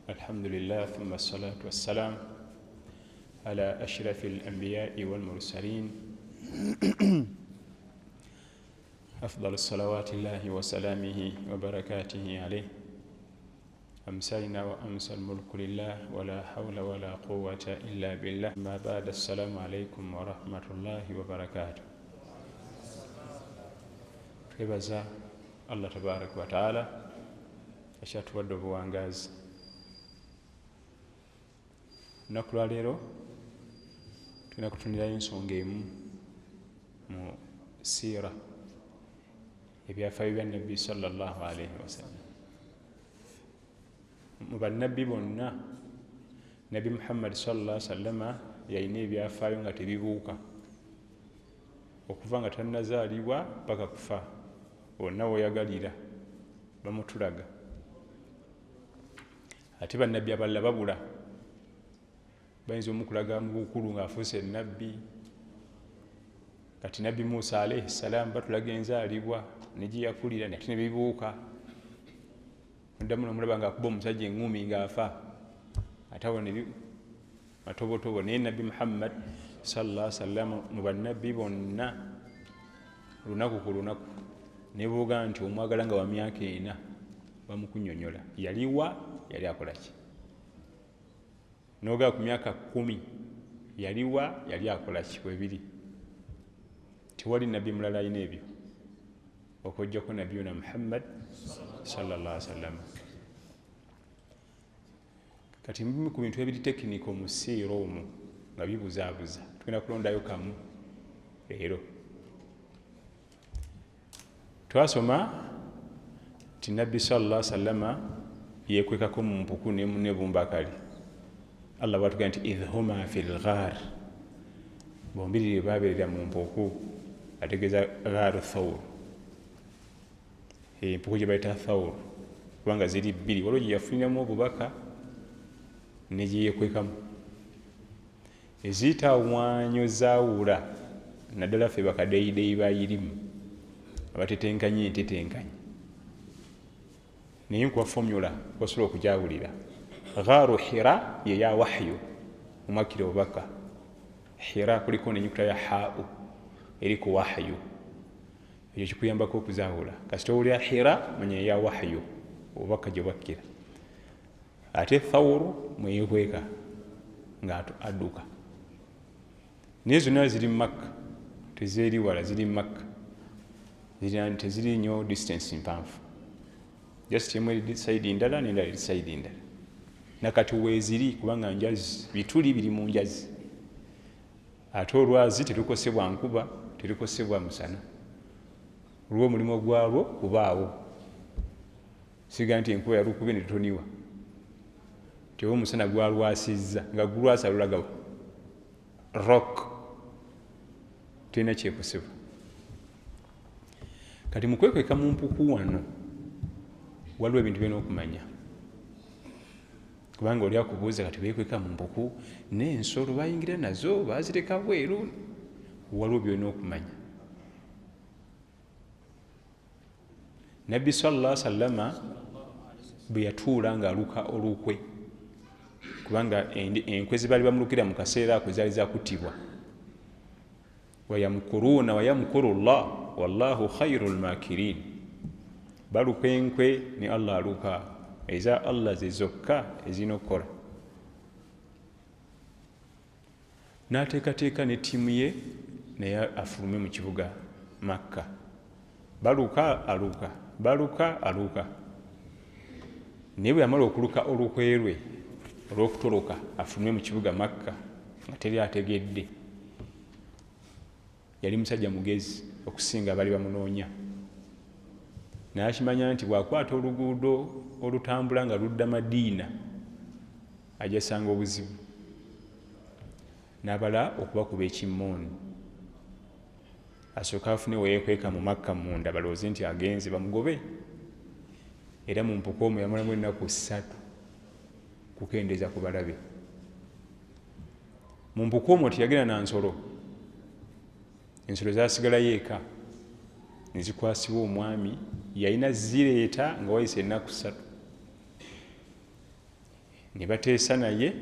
الحمد لله ثم الصلاة والسلام على أشرف الأنبياء والمرسلين أفضل الصلوات الله وسلامه وبركاته عليه أمسينا وأمسى الملك لله ولا حول ولا قوة إلا بالله ما بعد السلام عليكم ورحمة الله وبركاته. Twebaza Allah tabaraka wataala akyatuwadde obuwangaazi. Olunaku lwaleero tulina kutunirayo ensonga emu mu siira, ebyafaayo bya Nabbi sallallahu alaihi wasallam. Mu bannabbi bonna, Nabbi Muhammadi sallallahu sallama yalina ebyafaayo nga tebibuuka, okuva nga tannazaalibwa paka kufa, wonna weoyagalira bamutulaga. Ate bannabbi abalala babula, bayinza omukulaga mu bukulu ngaafuuse nabbi. Kati Nabbi Musa alaihi ssalaamu batulaga enzaalibwa negyeyakulira, ate nebibuuka, oddamu nomulaba ngaakuba omusajja eŋumi ngaafa, ate awo matobotobo. Naye Nabbi Muhammad sallallahu sallam, mu bannabbi bonna, lunaku ku lunaku neboga nti omwagala nga wa myaka 4, bamukunyonyola yaliwa, yali akolaki. Nogaa ku myaka 10 yaliwa, yali akolaki. Webiri tewali nabbi mulala alina ebyo okujjako Nabiyuna Muhammad sallallahu alaihi wasallam. Kati mubimu ku bintu ebiri tekiniko mu siira omwo nga bibuzaabuza, tugenda kulondayo kamu leero. Twasoma nti Nabbi sallallahu alaihi wasallama yekwekako mu mpuku ne Bumbakali. Allah bwatugamba nti idh huma fi lghar, bombiriri babeerera mu mpuku, ategeeza gharu Thawr, empuku gye bayita Thawr, kubanga ziri bbiri, waliwo gye yafuniramu obubaka ne gye yekwekamu. Eziyitawanyo zaawula, naddala ffe bakadeyideyi bayirimu abatetenkanye entetenkanye, naye nkuwa formula osobola okujawulira. Gharu Hira yeya wahyu, omwakira obubaka. Hira kuliko nenyukuta ya hau eri ku wahyu, ekyo kikuyambako okuzawula. Kasita owulira Hira, manya yeya wahyu, obubaka gye bwakkira. Ate Thawuru mweyekweka nga adduka. Naye zonna ziri Makka, tezeri wala, ziri Makka, teziri nnyo distance mpanvu, just emu eri side ndala nendala eri side ndala. Nakati weeziri, kubanga njazi, bituli biri mu njazi, ate olwazi terukosebwa nkuba, terukosebwa musana, olw'omulimu gwalwo kubaawo. Siga nti enkuba yalukubye netutoniwa, teba omusana gwalwasizza, nga gulwasa lulagawa rock, terina kyekosebwa. Kati mukwekweka mu mpuku wano waliwo ebintu byona okumanya, kubanga oli akubuuza kati bekweka mu mpuku n'ensolo bayingira nazo bazireka bweru. Waliwo byolina okumanya. Nabbi sallallahu sallama bwe yatuula ng'aluka olukwe, kubanga enkwe zebaali bamulukira mu kaseera ako zaali zakuttibwa, wayamkuruuna wayamkuru llah wallahu khairu lmakirin, baluka enkwe ne Allah aluka eza Allah ze zokka ezirina okukola. N'ateekateeka ne ttiimu ye naye afulume mu kibuga Makka. Baluka aluka, baluka aluka, naye bwe yamala okuluka olukwe lwe olw'okutoloka afulume mu kibuga Makka nga teri ategedde, yali musajja mugezi okusinga abaali bamunoonya. N'akimanya nti bw'akwata oluguudo olutambula nga ludda Madiina ajasanga obuzibu, n'abala okubakuba ekimmooni, asooke afune weyekweka mu Makka munda, balowooze nti agenze bamugobe. Era mu mpuku omwo yamalamu ennaku 3 kukendeeza ku balabe. Mu mpuku omwo teyagenda na nsolo, ensolo zasigalayo eka nezikwasibwa omwami, yalina zireeta nga wayise ennaku 3. Ne bateesa naye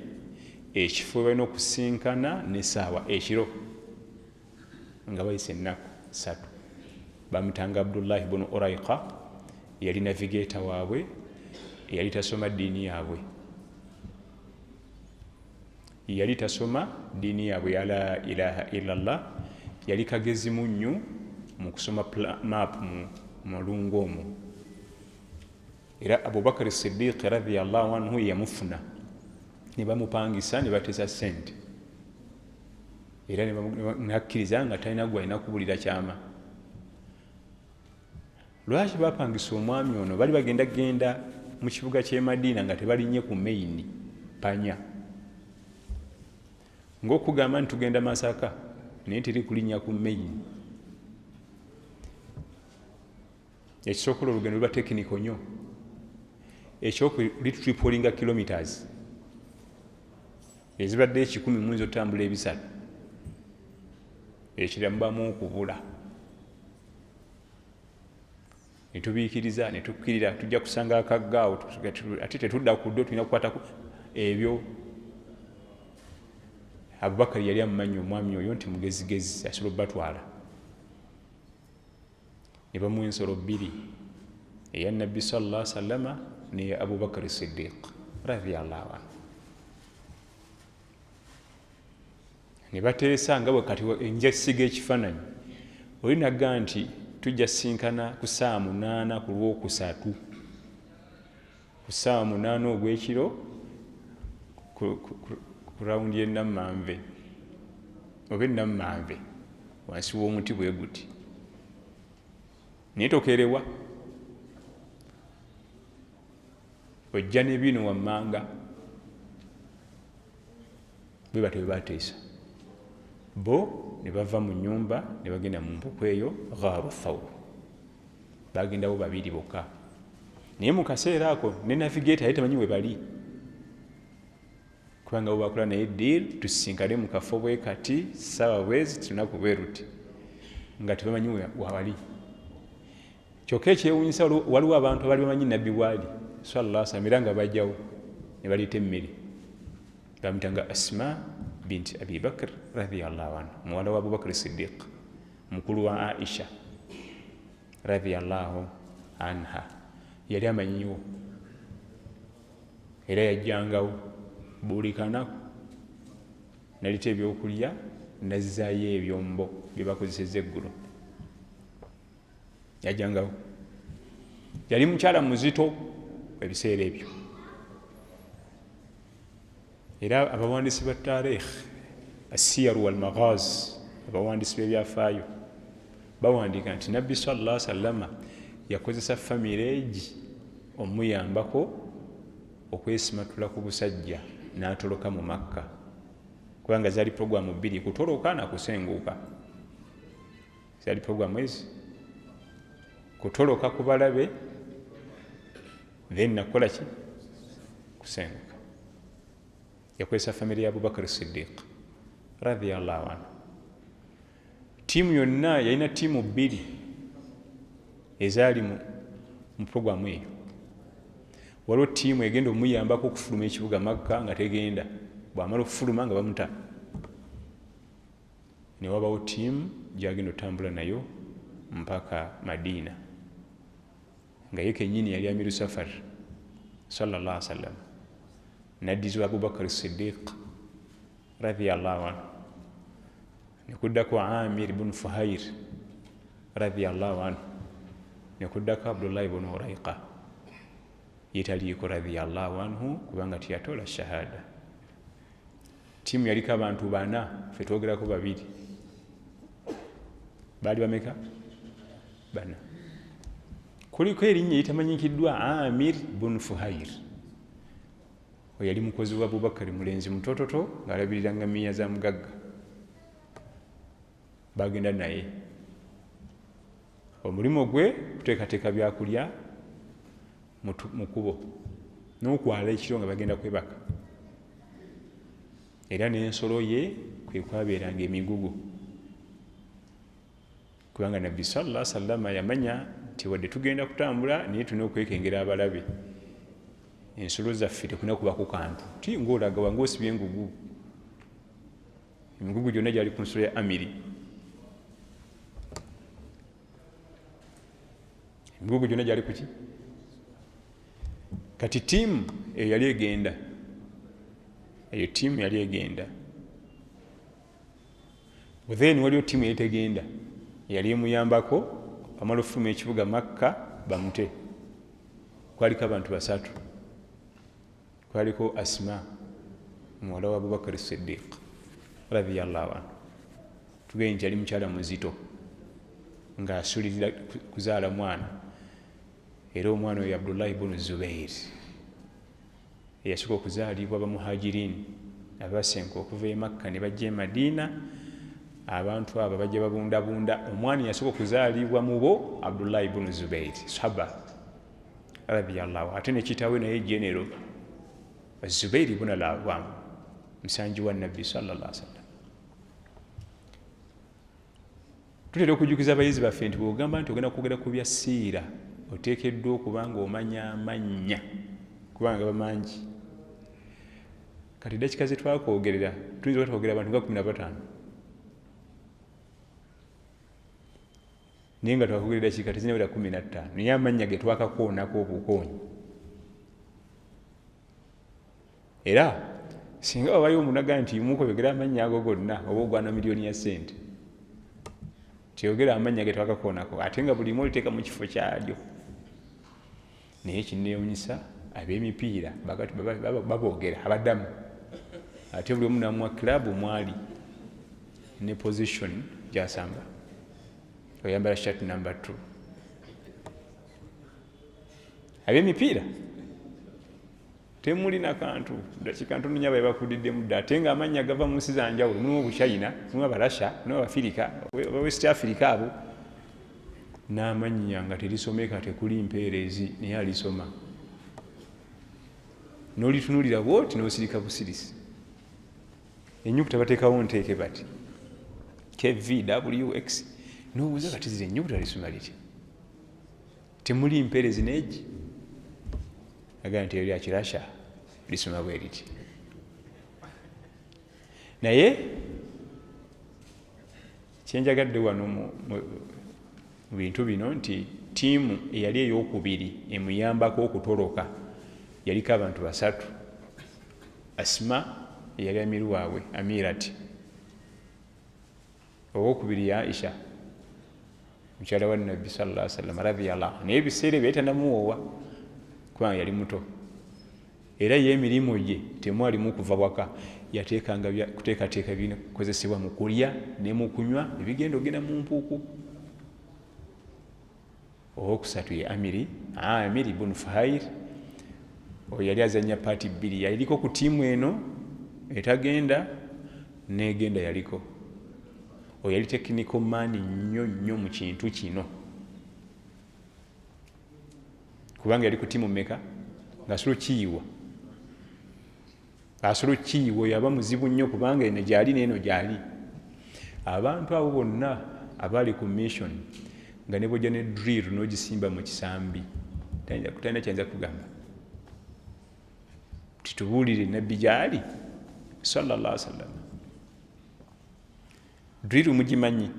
ekifo balina okusinkana nesaawa ekiro nga bayise ennaku 3. Bamutanga Abdullahi bunu Uraiqa, yali navigator waabwe, eyali tasoma ddiini yaabwe, yali tasoma ddiini yaabwe ya la ilaha illallah. Yali kagezi munnyu mu kusoma map mu mulungu omwo. Era Abubakari Sidiiki radiallahu anhu yamufuna ne bamupangisa ne bateesa sente, era nakkiriza nga talina gwalina kubulira kyama. Lwaki bapangisa omwami ono? Bali bagenda genda mu kibuga ky'e Madiina nga tebalinnye ku maini panya, ngaokugamba nti tugenda Masaka naye teri kulinnya ku maini. Ekisookola olugendo luba tekiniko nnyo, ekyokubiri tripolinga kilometers ezibadde 100 muyinza otambula 300, ekira mubamu okubula. Netubiikiriza netukkirira tujja kusanga akaggaawo, ate tetudda ku ddyo, tulina kukwataku ebyo. Abubakari yali amumanyi omwami oyo nti mugezigezi, asobola obbatwala. Ne bamuwa ensolo 2, eya Nabbi sallallahu sallama neya Abubakari Sidiq radiallahu anhu. Ne bateesa nga bwe kati nja siga ekifaananyi, oli nagga nti tujja sinkana ku ssaawa 8 ku Lwokusatu, ku ssaawa 8 ogw'ekiro ku rawundi y'Enammanve oba Enammanve wansi w'omuti bwe guti, naye tokeerewa ojja n'ebino wammanga. Bwe batyo bwe bateesa bo ne bava mu nyumba ne bagenda mu mpuku eyo Gharu Thawr. Bagendawo babiri bokka, naye mu kaseera ako ne navigator yali tamanyi we bali, kubanga bo bakola naye deal, tusisinkane mu kafo bwe kati ssaawa bwezi lunaku bwe ruti, nga tebamanyi wawali. Kyokka ekyewunyisa, waliwo abantu abali bamanyi Nabbi bwali sallallahu alaihi wasallam, era nga bajjawo ne baleeta emmere. Bamutanga Asma binti Abi Bakr radhiyallahu anhu, muwala wa Abubakar Siddiq, mukulu wa Aisha radhiyallahu anha. Yali amanyiwo era yajjangawo buli kanaku naleeta ebyokulya, nazzaayo ebyombo bye bakozesezza eggulo. Yajjangawo, yali mukyala muzito ebiseera ebyo. Era abawandiisi ba tarikh asiyaru walmaghazi, abawandiisi b'ebyafaayo bawandiika nti Nabbi sallallahu sallama yakozesa famire egi omuyambako okwesimatula ku busajja n'atoloka mu Makka, kubanga zaali programu 2, kutoloka nakusenguka. Zaali programu ezi, kutoloka ku balabe then nakukola ki? Kusenguka. Yakozesa famire ya Abubakar Siddiq radhiyallahu anhu. Tiimu yonna yalina tiimu 2 ezaali mu programu eyo. Waliwo tiimu egenda omuyambako okufuluma ekibuga Makka nga tegenda, bwamala okufuluma nga bamuta. Ne wabawo tiimu gyagenda otambula nayo mpaka Madiina, nga ye kennyini yali amiru safar sallallahu alaihi wasallam, naddizibwa Abubakar Siddiq radhiyallahu anhu, nekuddako Amir ibn Fuhair radhiyallahu anhu, nekuddako Abdullahi ibn Uraiqa yetaliiko radhiyallahu anhu, kubanga teyatoola shahada. Tiimu yaliko abantu 4, ffe twogerako 2. Baali bameka? 4. Kuliko erinnya eritamanyikiddwa, Amir ibn Fuhair. Oyo yali mukozi wa Abubakari, mulenzi mutototo ng'alabirira ngamiya za mugagga. Bagenda naye, omulimu gwe kuteekateeka byakulya mu kubo n'okwala ekiro nga bagenda kwebaka. Era n'ensolo ye kwe kwabeeranga emigugu, kubanga Nabbi sallallahu alaihi wasallam yamanya nti wadde tugenda kutambula naye tulina okwekengera abalabe. Ensulo zaffe tekulina kubako kantu ti ngaolaga wange osibye engugu, emigugu gyonna gyali ku nsulo ya Amiri, emigugu gyonna gyali kuki. Kati tiimu eyo yali egenda, eyo tiimu yali egenda, then waliwo tiimu yali tegenda, yali emuyambako amala ofuluma ekibuga Makka bamute. Kwaliko abantu basatu, kwaliko Asma muwala wa Abubakar Sidiq radiallahu anhu, tugende nti yali mukyala muzito ng'asulirira kuzaala mwana, era omwana oyo Abdullahi bunu Zubair eyasooka okuzaalibwa bamuhajirin abasenka okuva e Makka ne bajja e Madiina. Abantu abo bajja babundabunda, omwana eyasooka okuzaalibwa mubo Abdullahi bunu Zubair sahaba radiallahu, ate ne kitaawe naye genero Zubairi buna Lawam musanji wa Nabbi sallallahu alaihi wasallam. Tutera okujjukiza abayizi baffe nti bwogamba nti ogenda kwogera ku bya siira, oteekeddwa okuba nga omanya amannya, kubanga gaba mangi. Kati dakika zetwakwogerera tuyinza okuba twogera abantu nga 15, naye nga twakwogera dakika tezinawera 15, naye amannya ge twakakoonako obukoonyi. Era singa wabayo omunaga nti mukoyogera amannya ago gonna, oba ogwana miliyoni ya sente, teyogera amannya ge twakakoonako, ate nga buli limu oliteeka mu kifo kyalyo. Naye kinneewunyisa ab'emipiira baboogera abaddamu, ate buli omu namuwa club mwali ne position gyasamba, oyambala shirt number 2. Ab'emipiira temulina kantu, dakika ntono nnyo abaye bakudiddemu dda, ate nga amannya gava mu nsi za njawulo. Mulimu Obuchina, mulimu Abarasha, mulimu Abafirika, aba West Africa abo, n'amannya nga terisomeka, tekuli mpeerezi, naye alisoma n'olitunulira bwoti n'osirika busirisi. Ennyukuta bateekawo nteeke bati KVWX, n'obuuza kati zino ennyukuta lisoma litya, temuli mpeerezi neegi, agamba nti eryo lya Kirasha lisoma bwe riti. Naye kyenjagadde wano mu bintu bino nti tiimu eyali eyokubiri emuyambako okutoloka yaliko abantu basatu. Asma eyali amiru waabwe Amirati, owokubiri ya Aisha mukyala wa Nabbi sallallahu alaihi wasallam radhiyallahu, naye ebiseera ebyo yali tanamuwoowa kubanga yali muto, era ye emirimu gye temwalimu kuva waka, yateekanga kuteekateeka bikozesebwa mu kulya ne mu kunywa ebigenda ogenda mu mpuuku. Owokusatu ye Amiri, Amiri bunu Fuhair, oyo yali azanya paati bbiri, yaliko ku tiimu eno etagenda negenda, yaliko oyo yali technical man nnyo nnyo mu kintu kino, kubanga yali ku tiimu meka ng'asobola okiyiwa, asobola okiyiwa, oyo aba muzibu nnyo kubanga eno gyali n'eno gyali. Abantu abo bonna abaali ku mission nga ne bwojja ne drill n'ogisimba mu kisambi talina kyayinza kugamba titubuulire Nabbi gyali sallallahu alaihi wasallam. Drill mugimanyi,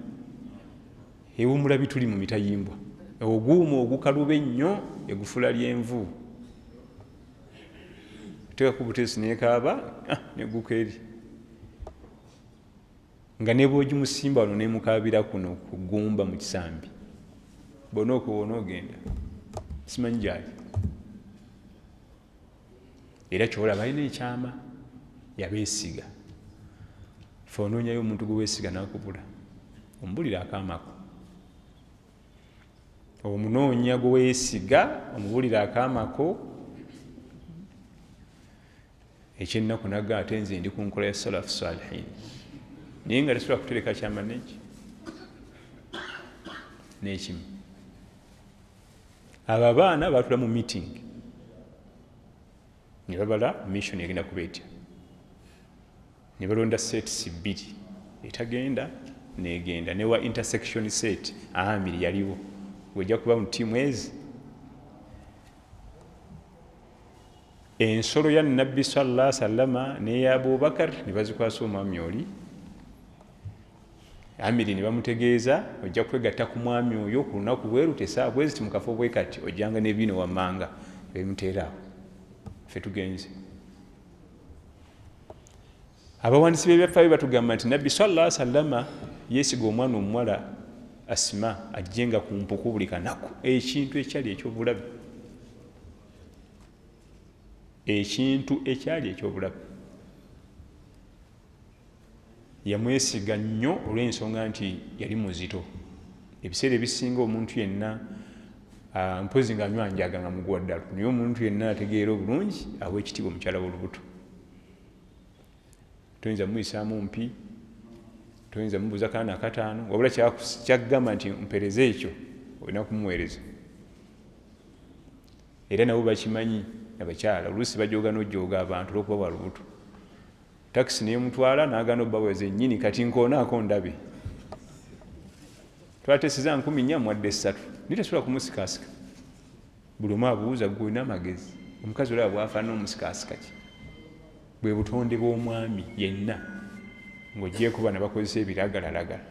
ewumula bituli mu mitayimbwa, oguuma ogukaluba ennyo egufula lyenvu, teekaku buteesi nekaaba neguka eri, nga ne bw'ogimusimba wano nemukaabira kuno kugumba mu kisambi, bona okuwona ogenda simanyi gyali. Era kyolaba alina ekyama, yabeesiga. Fe onoonyayo omuntu gwe weesiga nakubula, omubulira akaamako, omunoonya gwe weesiga omubulira akaamako. Ekyennaku naga ate nze ndi ku nkola ya salafu salihin, naye nga tesobola kutereka kyama neki nekimu. Abo abaana batula mu meeting ne babala mission egenda kuba etya, ne balonda sets bbiri, etagenda negenda, newa intersection set Amiri yaliwo, wejja kuba mu tiimu ezi. Ensolo ya Nabbi salla sallama neya Abubakar ne bazikwasa omwami oli Amiri, ne bamutegeeza, ojja kwegatta ku mwami oyo ku lunaku bweru tesaawa bweziti mukafo bwe kati, ojjanga n'ebino wammanga ebimuteeraawo, ffe tugenze. Abawandiisi b'ebyafaayo batugamba nti Nabbi salla sallama yeesiga omwana omuwala Asima ajjenga ku mpuku buli kanaku, ekintu ekyali ekyobulabe, ekintu ekyali ekyobulabe. Yamwesiga nnyo olw'ensonga nti yali muzito. Ebiseera ebisinga omuntu yenna, mpozi nga anywa njaga nga muguwa ddala, naye omuntu yenna ategeera obulungi awa ekitiibwa omukyala w'olubuto. Toyinza muyisaamu mpi, toyinza mubuuza kaana akataano, wabula kyagamba nti mpereze ekyo olina kumuweereza. Era nabo bakimanyi abakyala, oluusi bajoga n'ojooga abantu olwokuba bwa lubuto. Takisi neyemutwala n'agaana obbaweeza ennyini, kati nkoonaako ndabe twateseza 4,000 mwadde 3, naye tasobola kumusikasika. Buli omu abuuza, gwe olina amagezi, omukazi olaba bwafaanana omusikaasika ki? Bwe butonde bw'omwami yenna ng'ogyeko bano bakozesa ebiragalalagala.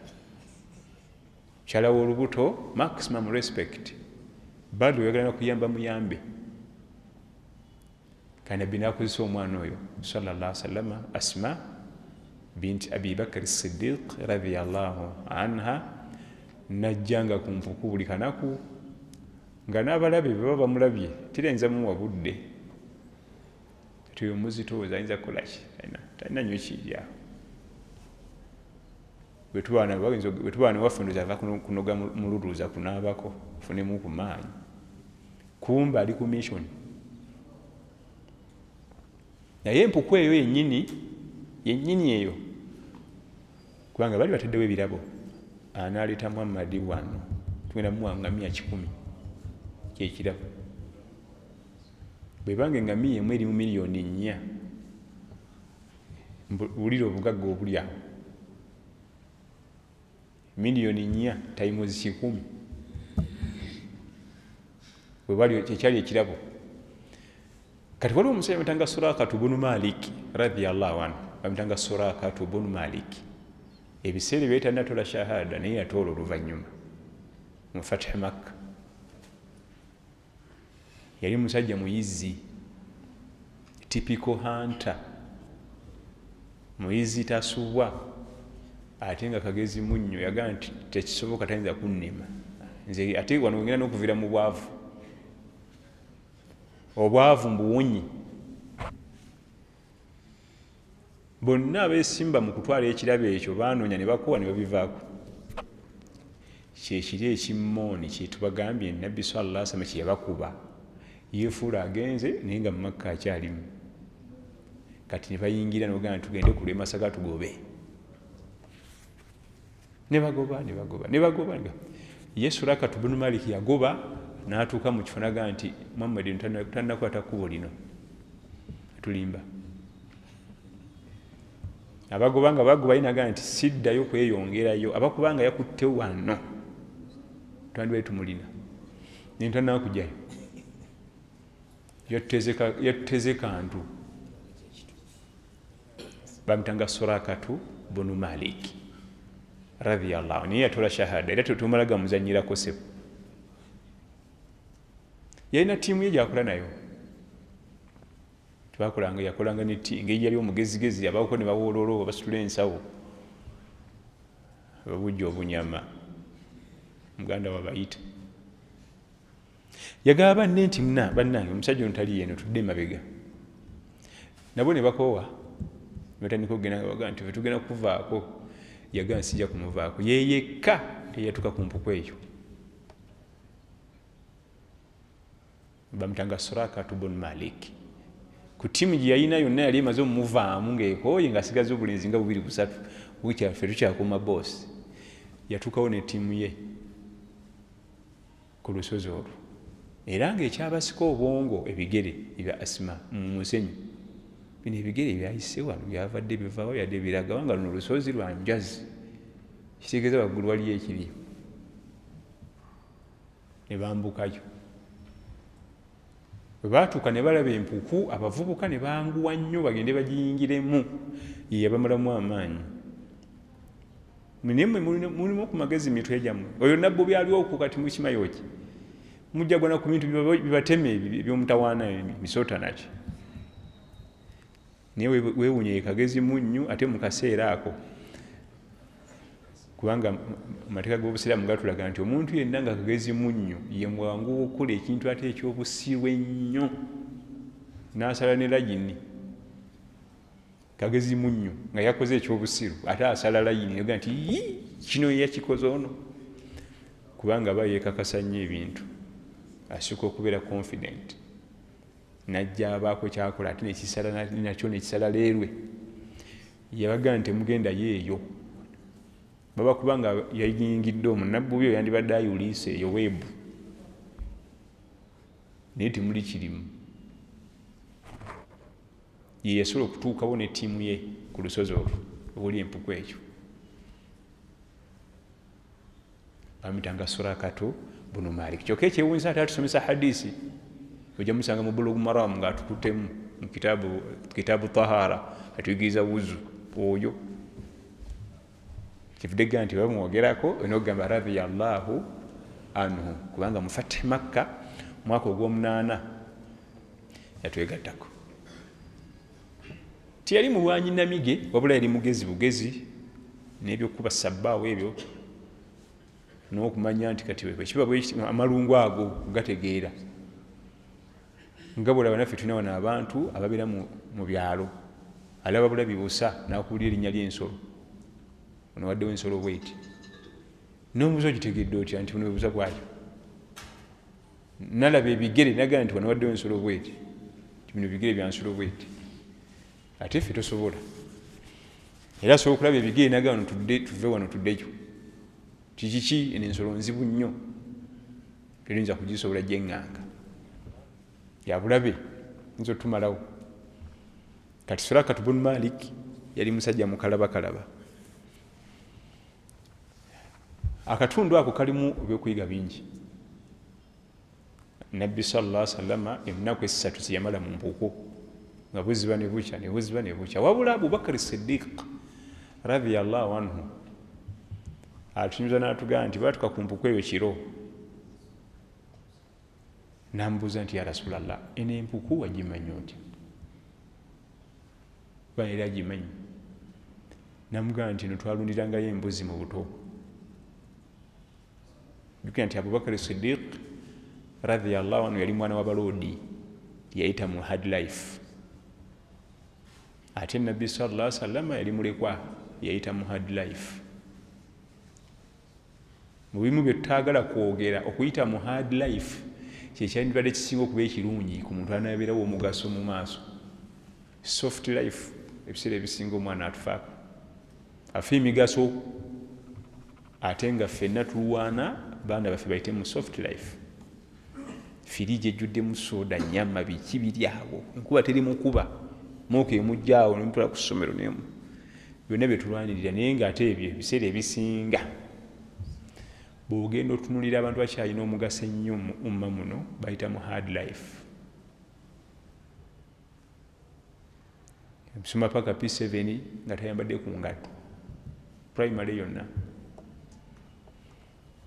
Mukyala w'olubuto maximum respect, bado oyagala nakuyamba muyambe. Kandi Nabbi n'akozesa omwana oyo sallallahu sallama, Asma binti Abi Bakari Sidiq radiallahu anha, najjanga ku mpuku buli kanaku, nga n'abalabe bwe baba bamulabye tirayinza muwa budde, kati oyo muzitoozi ayinza kukolaki, talina nnyo kiryawo. Bwe tuba newaffe ndoza ava kunoga mululuuza kunaabako funemu ku maanyi, kumba ali ku mission. Naye empuku eyo yennyini yennyini eyo, kubanga bali bataddewo ebirabo, anaaleeta Muhammadi wano tugenda muwa ngamiya 100, kyekirabo. Bwebanga engamiya emu eri mu 4 miliyoni, wulira obugagga obuli awo, 4 miliyoni times 100, webali kyekyali ekirabo. Kati waliwo omusajja bamutanga Surakatu bunu Malik radiallahu anhu, bamutanga Surakatu bunu Malik. Ebiseera ebyo tanatola shahada, naye yatoola oluvanyuma mu Fatihi Makka. Yali musajja muyizi, typical hunter, muyizi tasubwa, ate nga kagezi munnyo. Yagamba nti tekisoboka, tayinza kunnema nze, ate wano ngenda n'okuvira mu bwavu, obwavu mbuwonye. Bonna abeesimba mu kutwala ekirabo ekyo banoonya ne bakuwa ne babivaako. Kyekiri ekimooni kyetubagambye Nabbi salla salama kyeyabakuba, yefuula agenze naye nga mumakka akyalimu. Kati ne bayingira nebagamba tugende ku lwemasaka tugobe, ne bagoba, ne bagoba, ne bagoba. Ye Surakatu bunu Maliki yagoba n'atuuka mu kifo nagaa nti Muhammadi tanakwata kkubo lino, tulimba. Abagoba nga bagoba, ye nagaa nti siddayo kweyongerayo, abakubanga yakutte wano twandibadde tumulina, nentanakujjayo, yatuteze kantu. Bamutanga Surakatu bunu Malik radiallahu, naye yatola shahada. Era tetumala gamuzanyirako sebo, yalina tiimu ye gyakola nayo, twakolanga, yakolanga engeri yali omugezigezi, abako ne bawoololo basitula ensawo babujja obunyama, muganda wabayita yagaba banne nti muna bannange omusajja ono tali yeno, tudde emabega. Nabo ne bakoowa batandika okugenda nga bagaa nti fe tugenda kuvaako. Yagaa sijja kumuvaako, yeyekka eyatuuka ku mpuku eyo. Bamutanga Surakatu bun Malik. Ku tiimu gye yalina yonna yali emaze omuvaamu ngaekooye, ngaasigaza obulenzi nga bubiri busatu, bukyaffe tukyakuuma boosi. Yatuukawo ne tiimu ye ku lusozi olwo, era ngaekyabasika obwongo ebigere ebya Asima mu musenyu. Bino ebigere byayise wano byavadde bivawo yadde biragawa nga luno lusozi lwa njazi, kitegeeza waggulu waliyo ekiriyo. Ne bambukayo. Bwe baatuuka ne balaba empuku, abavubuka ne banguwa nnyo bagende bagiyingiremu, ye yabamalamu amaanyi. Naye mmwe mulimu ku magezi mitwe gyammwe. Oyo nabbo byali okwo kati mukimayo ki? Mujja gwana ku bintu bibateme eby'omutawaana, misota naki. Naye weewuunye ye kagezi munnyu ate mu kaseera ako, kubanga amateeka g'obusiraamu gatulaga nti omuntu yenna nga kagezi munnyu ye mwangu okukola ekintu ate ekyobusiru ennyo, n'asala ne layini. Kagezi munnyu nga yakoze ekyobusiru ate asala layini yoga nti kino yakikoze ono, kubanga aba yeekakasa nnyo ebintu, asooka okubeera confident, najja abaako kyakola ate nekisala nakyo nekisala leerwe. Yabagaa nti temugenda yeeyo, baba kubanga yayingidde omwo nabbubi oyo yandibadde ayuliisa eyo weebu, naye temuli kirimu. Ye yasobola okutuukawo ne ttiimu ye ku lusozi olwo ewali empuku ekyo, bamuyitanga Surakatu bunu Malik. Kyokka ekyewuunyisa ate atusomesa hadisi, ojja musanga mu Bulugh Maram ng'atukuttemu mu kitaabu Tahara, atuyigiriza wuzu. Oyo kivudde ga nti bamwogerako olina okugamba radiyallahu anhu, kubanga mu Fatih Makka mwaka ogw'omunaana yatwegattako. Teyali mulwanyi namige, wabula yali mugezi bugezi n'ebyokuba sabbaawo ebyo n'okumanya nti kati bwe kiba amalungu ago gategeera. Nga bwolaba naffe tulina wano abantu ababeera mu byalo, alaba bulabi busa n'akuwulira erinnya ly'ensolo, ono waddewo ensolo bweti, n'omubuuza ogitegedde otya nti buno busa bwayo, nalaba ebigere nagamba nti wano waddewo ensolo bweti, nti bino bigere bya nsolo bweti. Ate ffe tosobola, era asobola okulaba ebigere nagamba tudde tuve wano tuddeyo, kikiki eno ensolo nzibu nnyo teyinza kugisobola gyeŋŋanga, yabulabe nza otumalawo. Kati Surakatu bunu Malik yali musajja mukalabakalaba. Akatundu ako kalimu ebyokuyiga bingi. Nabbi sallallahu alaihi wasallam ennaku essatu zeyamala mu mpuku nga buziba ne bukya ne buziba ne bukya. Wabula Abubakari Siddiq radiyallahu anhu atunyuza n'atugamba nti baatuka ku mpuku eyo kiro, nambuuza nti ya Rasulallah, eno empuku wagimanyi otya? Kuba era agimanyi. Namugamba nti eno twalundirangayo embuzi mu buto. Jjukira nti Abubakari Siddiq radiyallahu anhu yali mwana wa baloodi, yayita mu hard life. Ate Nabbi sallallahu alaihi wasallam yali mulekwa, yayita mu hard life. Mu bimu bye tutaagala kwogera, okuyita mu hard life kyekyandibadde kisinga okuba ekirungi ku muntu anaabeerawo omugaso mu maaso. Soft life ebiseera ebisinga omwana atufaako afa emigaso, ate nga ffenna tulwana baana baffe bayite mu soft life. Firiji ejjuddemu soda, nyama, biki biri awo, enkuba teri mukuba mooka emujja awo nemutwala ku ssomero nemu byonna bye tulwanirira. Naye ng'ate ebyo ebiseera ebisinga bw'ogenda otunulira abantu bakyalina omugaso ennyo mu umma muno bayita mu hard life. Nsoma paka P7 nga tayambadde ku ngatto primary yonna,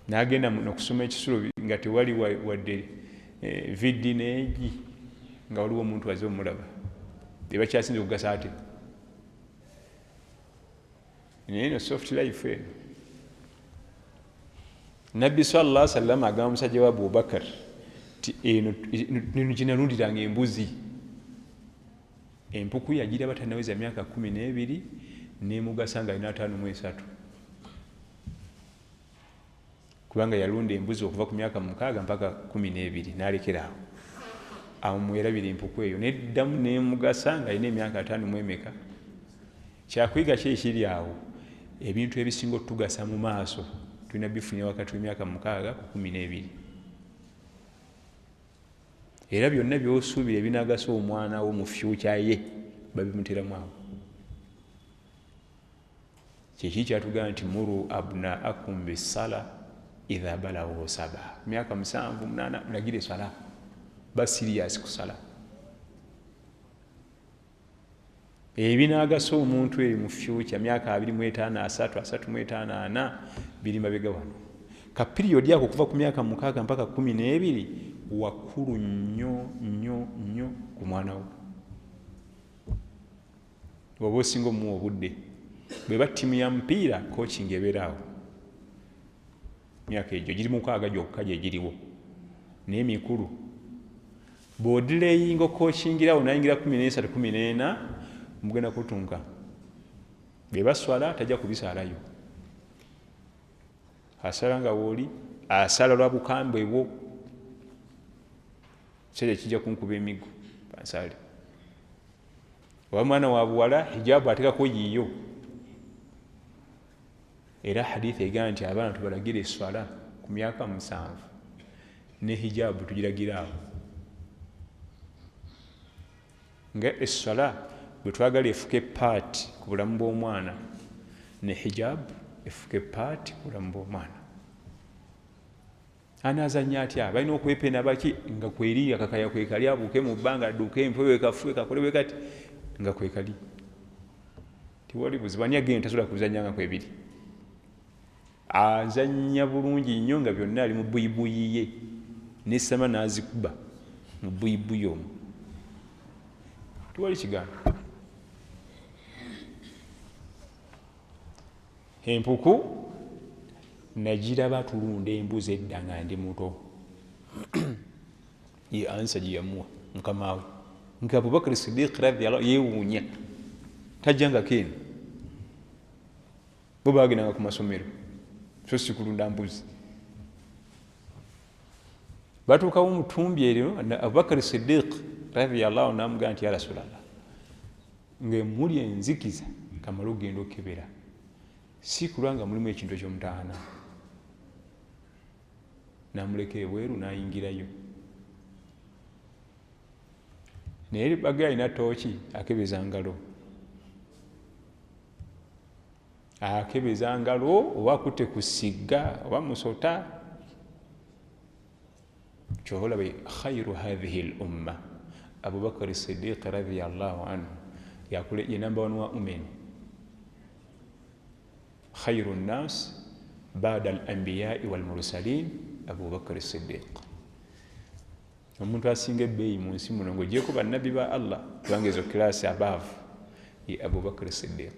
n'agenda okusoma ekisulo nga tewali wadde VD neegi, nga waliwo omuntu aze omulaba ebakyasinze okugasa ate. Naye eno soft life eno, Nabbi sallallahu alaihi wasallam agamba musajja wa Abubakar ti eno ginalundiranga embuzi. Empuku yagiraba tannaweza myaka 12, nemugasa nga alina 53, kubanga yalunda embuzi okuva ku myaka 6 mpaka 12 n'alekera awo. Awo mwerabira empuku eyo neddamu nemugasa nga alina emyaka 5 mu emeka. Kyakuyiga ki ekiri awo? Ebintu ebisinga otugasa mu maaso tulina bifunira wakati w'emyaka 6 ku 12. Era byonna by'osuubira ebinagasa omwana wo mu fyuca ye babimuteramu awo. Kyekiri kyatugamba nti muru abnaakum bisala idha balaghu saba, myaka 7 8 mulagire sala. Ba serious kusala ebinagasa omuntu eyo mu future, myaka 25, 30, 35, 40, biri mabega wano. Ka period ako okuva ku myaka 6 mpaka 12 wakulu nnyo nnyo nnyo ku mwana wo. Oba osinga omuwa obudde, bweba ttiimu ya mupiira, coaching ebeera awo. Myaka egyo giri 6 gyokka gyegiriwo, naye mikulu. Bw'odelayinga ocoachingirawo nayingira 13, 14, mugenda kutunka. Bwebaswala tajja kubisaalayo, asala nga wooli, asala lwa bukambwe bwo. Kiseera ekijja kunkuba emigo bansale. Oba mwana wa buwala, hijabu atekako yiyo. Era haditha egamba nti abaana tubalagira eswala ku myaka 7, ne hijabu tugiragira awo. Nga eswala bwe twagala efuke part ku bulamu bw'omwana, ne hijabu efuke part ku bulamu bw'omwana. Anaazannya atya? Balina okwepena baki nga kweri akakaya kwekali, abuuke mu bbanga, adduke empewo ekafuwe kakole bwe kati nga kwekali, tewali buzibu. Ani agenda tasobola kuzannya nga kwebiri? Azannya bulungi nnyo nga byonna ali mu buyibuyi ye, nesama n'azikuba mu buyibuyi omwo, tewali kigambo. Empuku nagiraba tulunda embuzi edda nga ndi muto. Ye ansa gye yamuwa mukama we, nga Abubakari Sidiq radiallahu yeewuunya, tajjangako eno. Bo bagendanga ku masomero, so si kulunda mbuzi. Batuukawo omutumbi eryo, Abubakari Sidiq radiallahu namugamba nti, ya Rasulallah, ngaemuli enzikiza kamale okugenda okukebera, si kulwa nga mulimu ekintu ekyomutaana. Namuleka ebweru nayingirayo, naye baga alina tooki, akebeza ngalo, akebeza ngalo oba akutte ku sigga oba musota. Kyova olaba khairu hathihi l umma Abubakari Sidiq radiallahu anhu, ye number one wa umen, khairu nnas bada al ambiyai walmursalin Abubakari Sidiq. Omuntu asinga ebbeeyi mu nsi muno ngaogyeko bannabbi ba Allah, kubanga ezo class above, ye Abubakari Sidiq.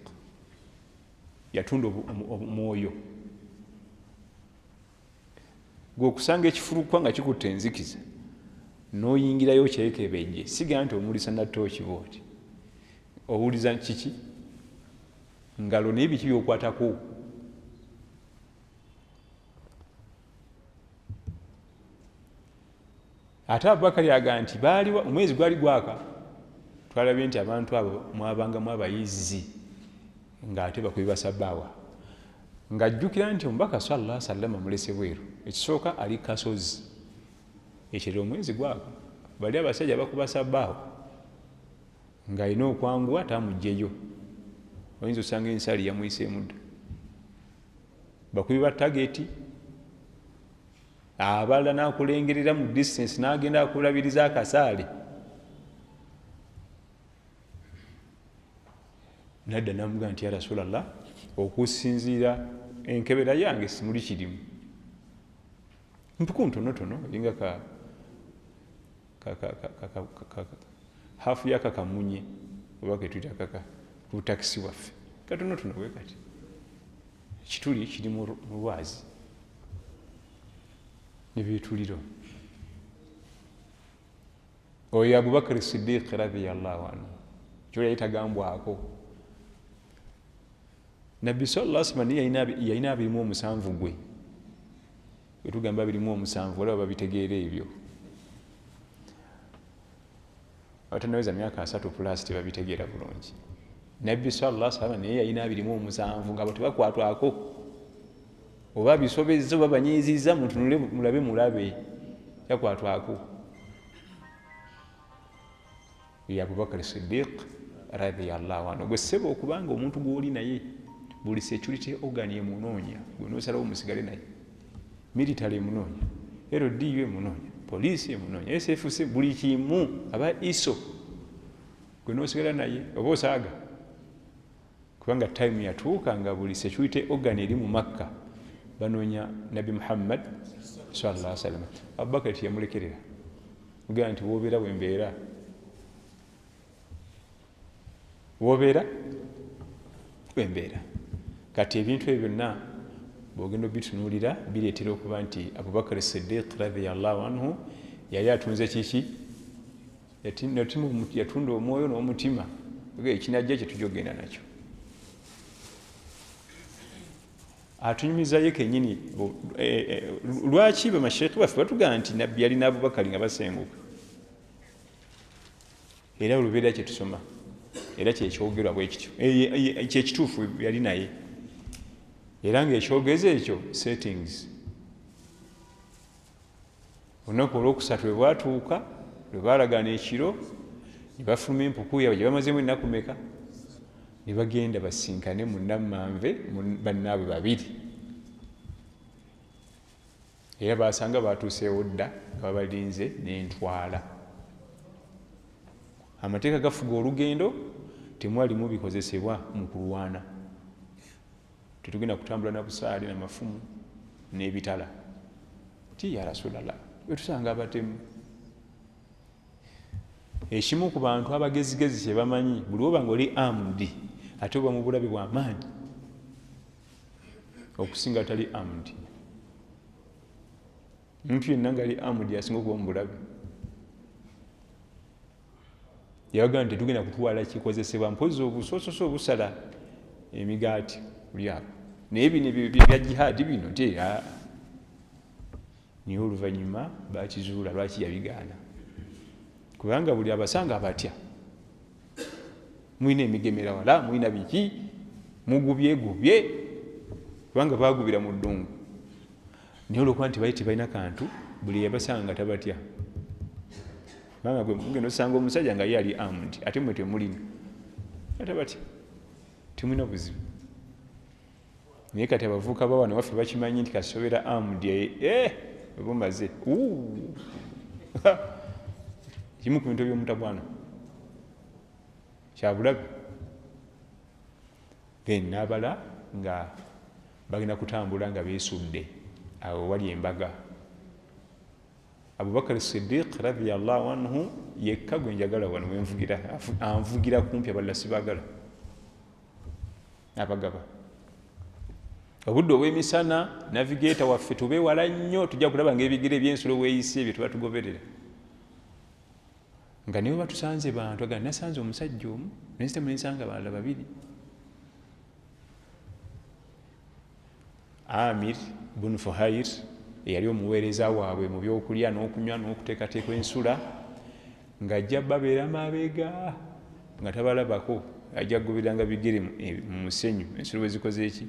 Yatunda omwoyo gwe okusanga ekifulukwa nga kikutta enzikiza noyingirayo kyekebejje. Sigaa nti omulisa natooki bwoti, owuliza kiki ngalo, naye biki byokwatako? Ate Abubakari aga nti baaliwa omwezi gwali gwaka, twalabye nti abantu abo mwabangamu abayizi ngaate bakubi basabaawa, ng'ajjukira nti omubaka sallallahu sallama mulese bweru. Ekisooka ali kasozi, ekirala omwezi gwaka, bali abasajja bakuba sabaawa, ng'alina okwanguwa tamugjeyo, oyinza osanga ensali yamuyiseemu dda. Bakubi ba target abalala nakulengerera mu distance, nagenda akulabiriza akasaale, nadda namugaa nti, ya Rasulallah, okusinziira enkebera yange simuli kirimu. Mpuku ntonotono eringa hafu yakakamunye oba ketuyita kaka kutakisi waffe katonotono bwe kati, ekituli kiri mu lwazi nebituliro. Oyo Abubakari Sidiq radiallahu anhu kyoli yali tagambwako. Nabbi salla salama naye yalina 27 gwe wetugamba 27, waliwo babitegeera ebyo abatanaweza myaka 30 plus tebabitegeera bulungi. Nabbi salla salama naye yalina 27 nga bo tebakwatwako, oba bisobezza oba banyiziza, mutunule mulabe mulabe yakwatwako. Ye Abubakari Sidiq radiallahu anhu. Gwe ssebo, okubanga omuntu gwoli naye buli security organ emunoonya, gwe nosalawo musigale naye, military emunoonya, LDU emunoonya, Poliisi emunoonya, SFC, buli kimu, aba ISO. Gwe nosigala naye oba osaaga, kubanga time yatuuka nga buli security organ eri mu Makka banoonya Nabbi Muhammad sallallahu alaihi wasallam. Abubakar teyamulekerera, mugamba nti wobeera wembeera, wobeera wembeera. Kati ebintu ebyo byonna bwogenda obitunuulira bireetera okuba nti Abubakar Sidiq radhiyallahu anhu yali atunze kiki? Yatunda omwoyo n'omutima, ekinajja kyetujja okugenda nakyo. Atunyumizayo kenyini lwaki bamasheekhe baffe batugamba nti Nabbi yali n'Abubakari nga basenguka. Era olubeera kyetusoma era kyekyogerwa bwekityo, kyekituufu yali naye, era ngaekyogezi ekyo settings. Olunaku olwokusatu lwe bwatuuka, lwe balagana ekiro ne bafuluma empuku yaabwe gye bamazemu ennaku meka, ne bagenda basinkane munammanve bannaabwe babiri. Era basanga batuuseewo dda nga babalinze n'entwala. Amateeka gafuga olugendo, temwalimu bikozesebwa mu kulwana, tetugenda kutambula na busaale na mafumu n'ebitala. Ti ya Rasulallah, wetusanga abatemu. Ekimu ku bantu abagezigezi kye bamanyi, buli woba nga oli armed ate oba mu bulabe bw'amaanyi okusinga atali armed. Omuntu yenna nga ali armed asinga okuba mu bulabe. Yabagamba nti tetugenda kutwala kikozesebwa, mpozi obusososo obusala emigaati buli awo, naye bino bya jihaadi bino nti. Naye oluvannyuma bakizuula lwaki yabigaana, kubanga buli abasanga abatya, mulina emigemera wala, mulina biki, mugubyegubye, kubanga bagubira mu ddungu. Naye olwokuba nti bali tebalina kantu, buli yabasanga nga tabatya, kubanga gwe mugenda osanga omusajja nga ye ali armed ate mwe temulina, atabatya, temulina buzibu. Naye kati abavubuka bawano waffe bakimanyi nti kasobera armed, oba omaze kimu ku bintu ebyomutabwana kyabulabe. Then nabala nga bagenda kutambula nga besudde awo wali embaga. Abubakar Sidiq radhiyallahu anhu yekka gwe njagala wano wenvugira, anvugira kumpi, abalala sibagala. Abagaba obudde obwemisana, navigator waffe tube wala nnyo, tujja kulaba nga ebigere ebyensolo weeyise ebyo tuba tugoberera. Nga niwe batusanze bantu aga nasanze omusajja omu nenzitamu nensanga balala babiri. Amir bunu Fuhair eyali omuweereza waabwe mu byokulya n'okunywa n'okuteekateeka ensula, ng'ajja babeera mabega nga tabalabako, ajja kugobereranga bigere mu musenyu ensolo bwe zikoze eki.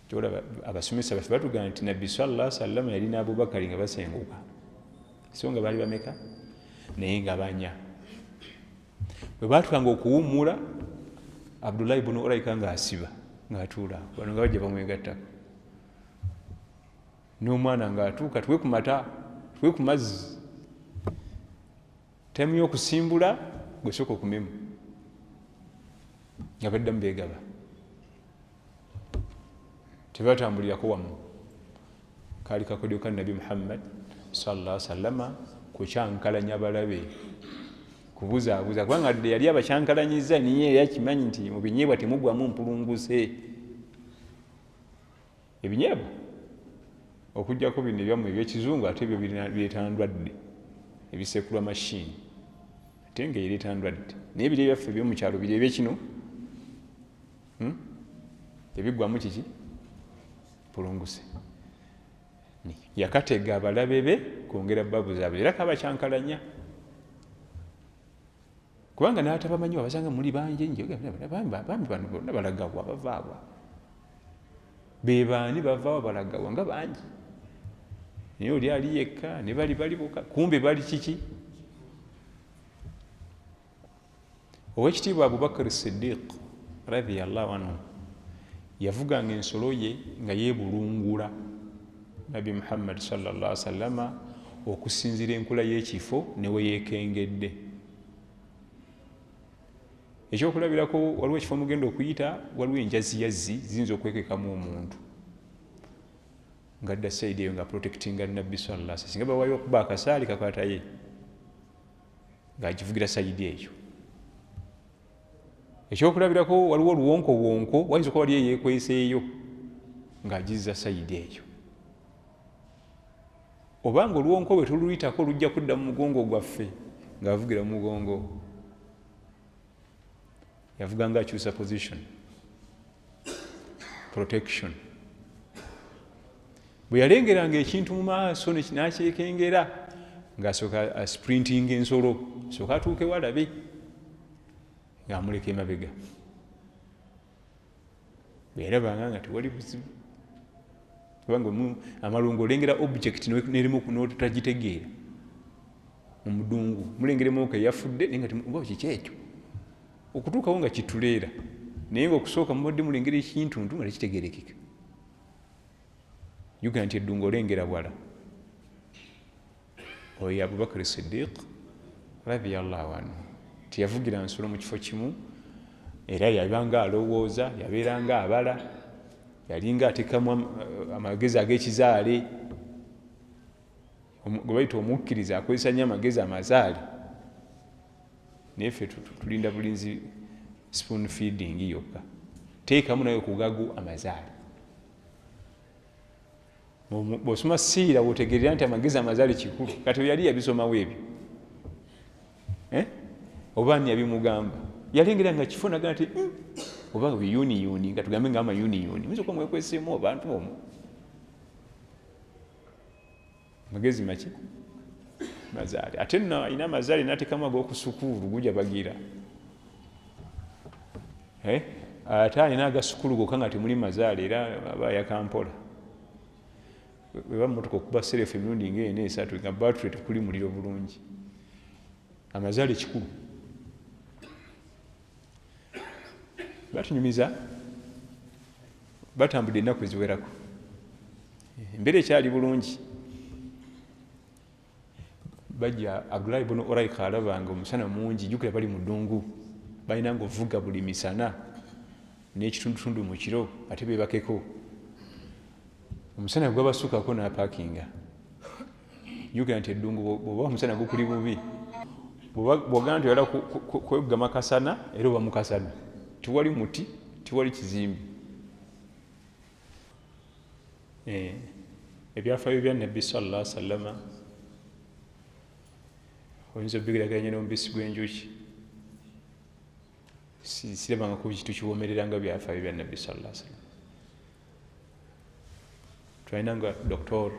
Kyolaba abasomesa baffe batugamba nti Nabbi sallallahu sallama yali n'Abubakari nga basenguka, so nga baali bameka? Naye nga banya. Bwe batukanga okuwummula, Abdullahi bunu Uraika ng'asiba ng'atuula, bano nga bajja bamwegattako, n'omwana ng'atuuka, tuwe ku mata, tuwe ku mazzi. Taimu y'okusimbula gwe sooka okumemu, nga baddamu beegaba, tebatambulirako wamu. Kaali kakodyo ka Nabi Muhammad sallallahu sallama kukyankalanya balabe, kubuzaabuza, kubanga dde yali abakyankalanyiza, niye yali akimanyi nti mu binyeebwa temugwamu mpulunguse. Ebinyeebwa okugjako bino ebyammwe ebyekizungu, ate ebyo bireeta ndwadde, ebisekulwa mashini, ate nga ereeta ndwadde. Naye biri ebyaffe ebyomukyalo biri ebyekino Ebigwamu kiki? Pulunguse. Yakatega abalabe be kwongera babuzaabuza, era kabakyankalanya, kubanga n'atabamanyi wabasanga muli bangi njo, bambi bano bonna balagawa, bavaawa, bebaani, bavaawa, balagawa nga bangi, naye oli ali yekka ne bali bali boka, kumbe bali kiki? Owekitiibwa Abubakar Sidiq radhiyallahu anhu yavuganga ensolo ye nga yebulungula. Nabbi Muhammad sallallahu sallama okusinziira enkula y'ekifo ne we yeekengedde. Ekyokulabirako, waliwo ekifo mugenda okuyita, waliwo enjaziyazzi ziyinza okwekekamu omuntu nga dda side eyo nga protectinga Nabbi sallallahu, singa bawayo okuba akasaali kakwataye ng'agivugira side eyo. Ekyokulabirako, waliwo oluwonkowonko, wayinza okuba wali eyekweseeyo ng'agizza side eyo, obanga oluwonko bwe tuluyitako lujja kudda mu mugongo gwaffe, ng'avugira mu mugongo. Yavuga nga akyusa position, protection. Bwe yalengeranga ekintu mu maaso nakyekengera, ng'asooka asprintinga ensolo, sooka atuuke walabe, ng'amuleka emabega. Bwe yalabanga nga tewali buzibu, kubanga amalungu olengera object nerimu notagitegeera. Mu mudungu mulengeremuko eyafudde, naye nga oba kiki ekyo, okutuukawo nga kituleera, naye nga okusooka mubadde mulengera ekintuntu nga tekitegerekeka. Jukira nti eddungu olengera wala. Oyo Abubakari Sidiq radiallahu anhu tiyavugira nsolo mu kifo kimu, era yabanga alowooza, yabeeranga abala, yalinga atekamu amagezi ag'ekizaale gwe bayita omukkiriza akozesa nnyo amagezi amazaale. Naye ffe tulinda bulinzi spoon feeding yokka. Teekamu naye kugagu amazaale. Bwosoma siira wotegerera nti amagezi amazaale kikulu. Kati yali yabisomawo ebyo, eh? Oba ni yabimugamba? Yalengera nga kifo naga nti oba biyuniyuni, nga tugambe nga amayuniyuni muyinza okuba mwekweseemu abantu omwo. Magezi maki mazaale. Ate nno alina amazaale natekamu ag'okusukuulu guja bagira, eh? Ate alina agasukulu gokka nga temuli mazaale, era aba ayakampola weba mumotoka okuba serefu emirundi ngaena esatu nga battery tekuli muliro bulungi. Amazaale kikulu. Batunyumiza batambudde ennaku eziwerako, embeera ekyali bulungi. Bajja Abdulahi bunu Uraika alabanga omusana mungi. Jukira bali mu ddungu, balina nga ovuga buli misana n'ekitundutundu mu kiro, ate bebakeko. Omusana gwabasukako n'apakinga. Jukira nti eddungu bwoba omusana gukuli bubi, bwogamba nti oyala kwegama kasana, era oba mukasana, tiwali muti, tiwali kizimbe. Eh, ebyafaayo bya Nabbi sallallahu sallama oyinza obigeraganya n'omubisi gw'enjuki. Sirabangako kintu kiwomerera nga byafaayo bya Nabbi sallallahu sallam. Twalina nga doktor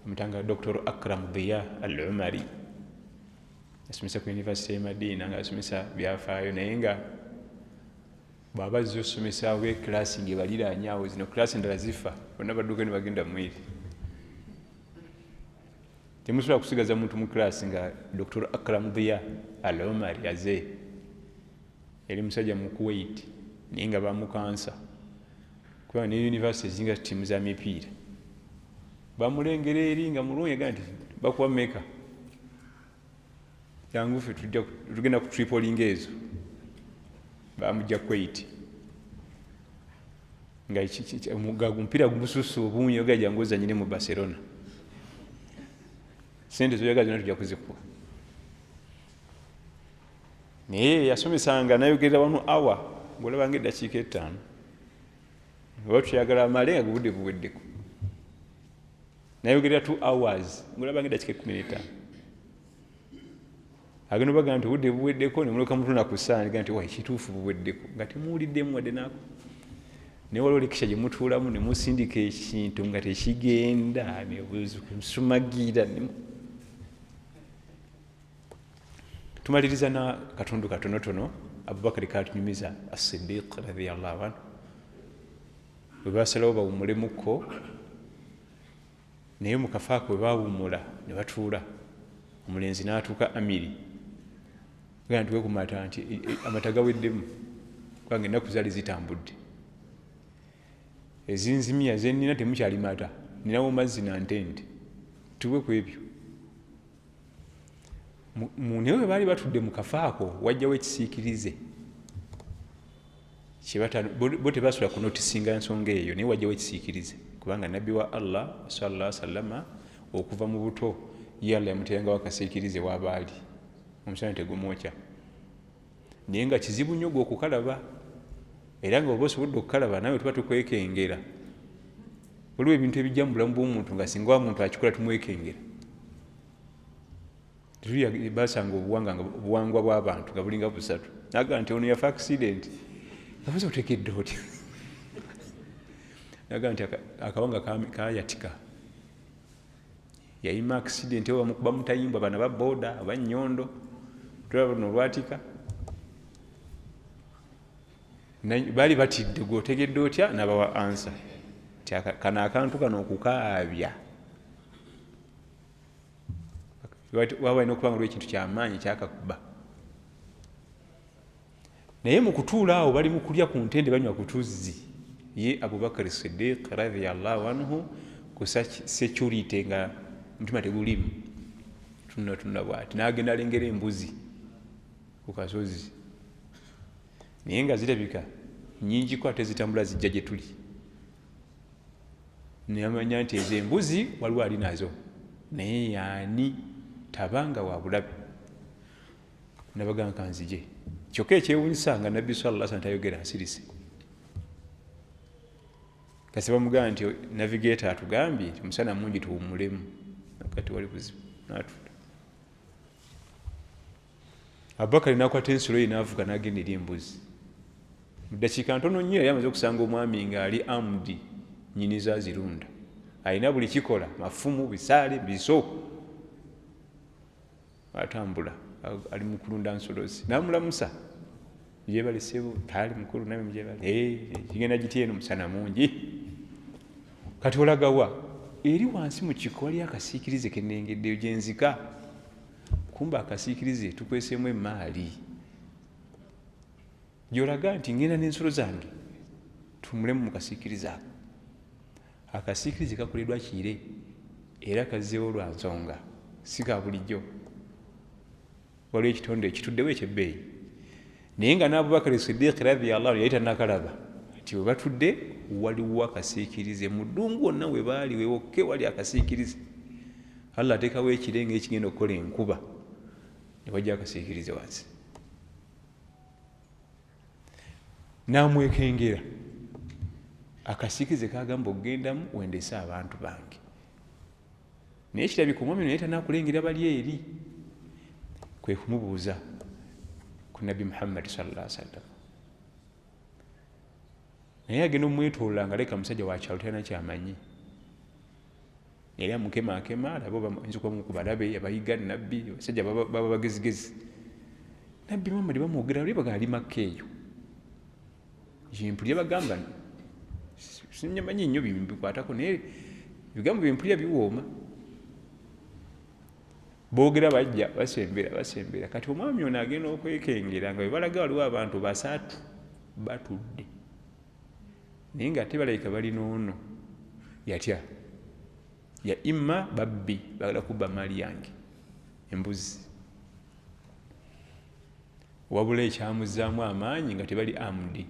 omutanga Dr Akram Diya Al Umari, asomesa ku University e Madina, nga asomesa byafaayo, naye nga bwaba azze osomesa we class nga ebaliraanye awo, zino class endala zifa, bonna badduka ne bagenda mwiri. Temusobola kusigaza muntu mu class nga Dr Akram Diya Al Umari aze. Yali musajja mu Kuwait, naye nga bamukansa kubanga ne university ezinga tiimu za mipiira. Bamulengera eri nga mulungi, aga nti bakuwa meka, jangu ffe tugenda ku tripolinga ezo. Bamujja Kuwait nga omupiira gumususu obungi, oga jangu ozanyire mu Barcelona, sente zoyagala zonna tujja kuzikuwa. Naye yasomesanga nayogerera wano awa ngaolabanga eddakiika 5, oba tuyagala amale nga gubudde buweddeko. Nayogerera 2 hours ngaolabanga eddakiika 15. Agenda obaga nti obudde buweddeko, nemuleka mutuna ku ssaani ga nti wa ekituufu buweddeko, nga temuwuliddemu wadde naako. Naye waliwo lekisha gye mutuulamu ne musindika ekintu nga tekigenda, nesumagira. Tumaliriza na katundu katonotono Abubakari katunyumiza Asidiq radiallahu anhu. Bwe basalawo bawumulemukko, naye mukafaako bwe bawumula ne batuula, omulenzi n'atuuka amiri gaa nti wekumata nti amata gaweddemu, kubanga ennaku zaali zitambudde, ezinzimya zenina temukyali mata. Ninawo mazzi na ntende, tuwe ku ebyo. Naye bwe baali batudde mu kafaako, wajjawo ekisiikirize. Bo tebasobola kunotisinga nsonga eyo, naye wajjawo ekisiikirize, kubanga nabbi wa Allah sallallahu sallama okuva mu buto ye Allah yamuterangawo akasiikirize wabaali, omusana tegumwokya. Naye nga kizibu nnyo gwe okukalaba, era nga oba osobodde okukalaba nawe tuba tukwekengera. Waliwo ebintu ebijja mu bulamu bw'omuntu nga singa wa muntu akikola tumwekengera. Basanga obuwangwa bw'abantu nga bulinga busatu, naga nti ono yafa accident, abaza otegedde otya? Naga nti akawanga kayatika, yayima accident, oba mutayimbwa bana ba boda oba nyondo, tulaba luno olwatika, baali batidde, gwe otegedde otya? Nabawa ansa nti kano akantu kano okukaabya waba alina okuba nga lwa ekintu kyamaanyi kyakakuba. Naye mu kutuula awo bali mu kulya ku ntende, banywa ku tuzzi, ye Abubakari Sidiq radiallahu anhu ku security nga mutima tegulimu, tunula bwati, nagenda alengera embuzi ku kasozi, naye nga zirabika nyingiko ate zitambula zijja gye tuli. Namanya nti ezo embuzi waliwo ali nazo, naye yaani tabanga wa bulabe. Nabagamba kanzije. Kyokka ekyewunyisa nga nabbi sallallahu alaihi wasallam tayogera, asirise. Kasi bamugamba nti navigator atugambye omusana mungi tuwummulemu, kati wali buzibu, natula. Abubakari nakwata ensulo ye navuga nagenda eri embuzi. Mu ddakiika ntono nnyo yali amaze okusanga omwami ng'ali amudi nyiniza azirunda, alina buli kikola, mafumu, bisaale, biso, atambula ali mu kulunda nsolo ze. Namulamusa, gyebalesewo taali mukulu nami mugyebale, kigenda giti eno musana mungi. Kati olagawa? Eri wansi mu kiko wali akasiikirize kenengeddeyo gyenzika. Kumba akasiikirize tukweseemu emaali, gyolaga nti ngenda n'ensolo zange tumulemu mu kasiikirize ako. Akasiikirize kakoleddwa kiire era kazzeewo lwa nsonga, si ka bulijjo. Waliwo ekitonde ekituddewo ekyebbeeyi, naye nga n'Abubakari Sidiiki radiyallahu yali tannakalaba nti we batudde waliwo akasiikirize mu ddungu wonna we baali wewokke wali akasiikirize. Allah ateekawo ekire ng'ekigenda okukola enkuba, ne wajja akasiikirize wansi namwekengera. Akasiikirize kagamba okugendamu wendese abantu bange, naye kirabika omwami naye tanakulengera bali eri. Kwe kumubuuza ku nabbi Muhammadi sallallahu alaihi wasallam, naye agenda omwetolola nga leka musajja wakyalo talina kyamanyi, yali amukemakema alabe oyinza okuba mu kubalabe abayiga nabbi, abasajja baba bagezigezi. Nabbi Muhammadi bamwogera lwe baga ali Makka eyo, mpulira bagamba sinyamanyi nnyo bikwatako, naye ebigambo byempulira biwooma. Boogera bajja basembera basembera. Kati omwami ono agenda okwekengera nga bwe balaga waliwo abantu basatu batudde, naye nga ate balabika balina ono. Yatya, ya imma babbi bagala kubba maali yange embuzi. Wabula ekyamuzaamu amaanyi nga tebali amudi,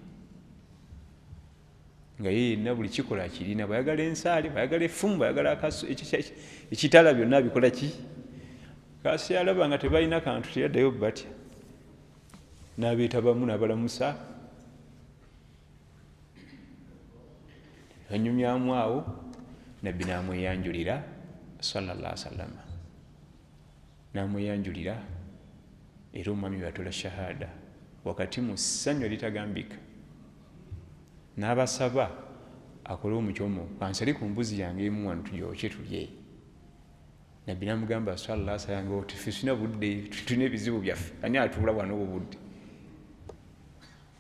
nga ye yenna buli kikola kirina, bwayagala ensaale, bwayagala effumu, bwayagala ekitala, byonna abikola ki. Kasi alaba nga tebalina kantu, teyaddayo batya, n'abeetabamu n'abalamusa, anyumyamu awo nabbi n'amweyanjulira sallallahu alaihi wasallam, n'amweyanjulira. Era omwami bweyatola shahada wakati mu ssanyu eritagambika, n'abasaba akole omukyomo, kansale ku mbuzi yange emu wano tugyokye tulye. Nabbi namugamba sallallahu alaihi wasallam oti ffe sina budde, tulina ebizibu byaffe, ani atuula wano obwo budde?